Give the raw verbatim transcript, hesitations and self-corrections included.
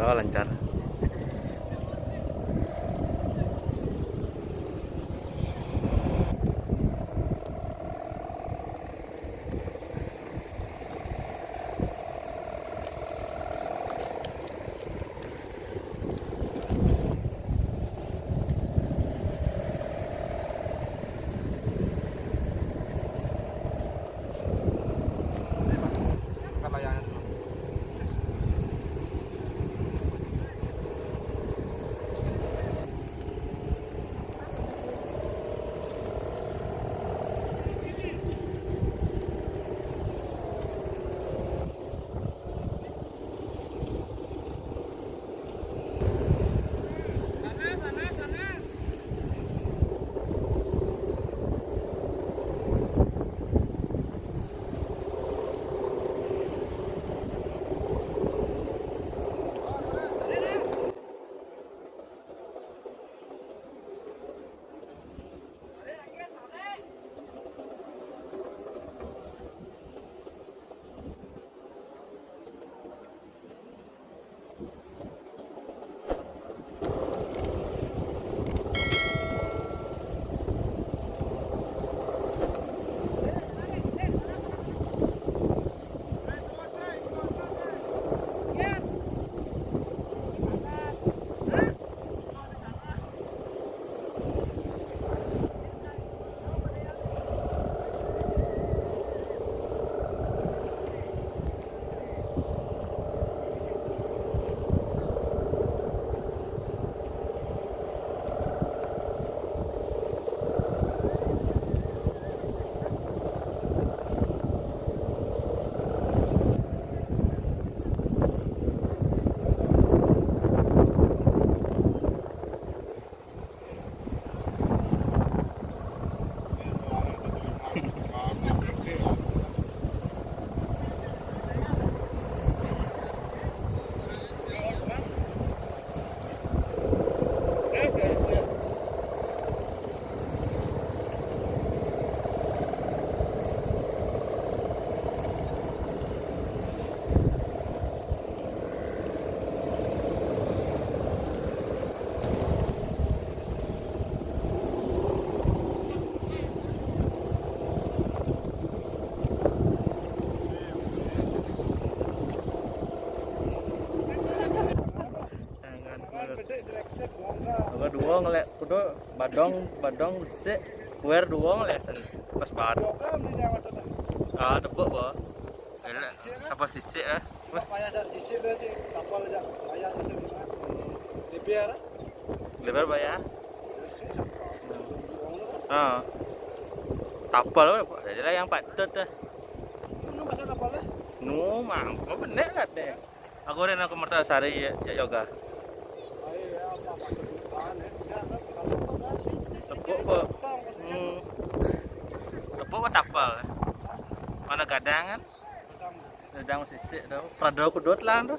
Oh, lancar. Jangan. Apa dua ngelek kudu badong, badong besik, kuer dua ngelek sen. Pas badong. Ah, tepuk apa? Apa sisik, kan? Apa sisik, eh? Apa payah sar sisik dah sih? Kapal aja payah sar sisik. Lebar, ah? Lebar payah. Terus sih siapa? Ah. Tapal apa? Jadi lah yang patut dah. Mana masa tapal lah? Nu, mang, apa benek lah deh. Aku rin aku merta sari ya, ya yoga. Tepuk apa? Hmm. Tepuk apa tapal? Mana gadang kan? Gadang sisik tu. Prado kudut lah tu.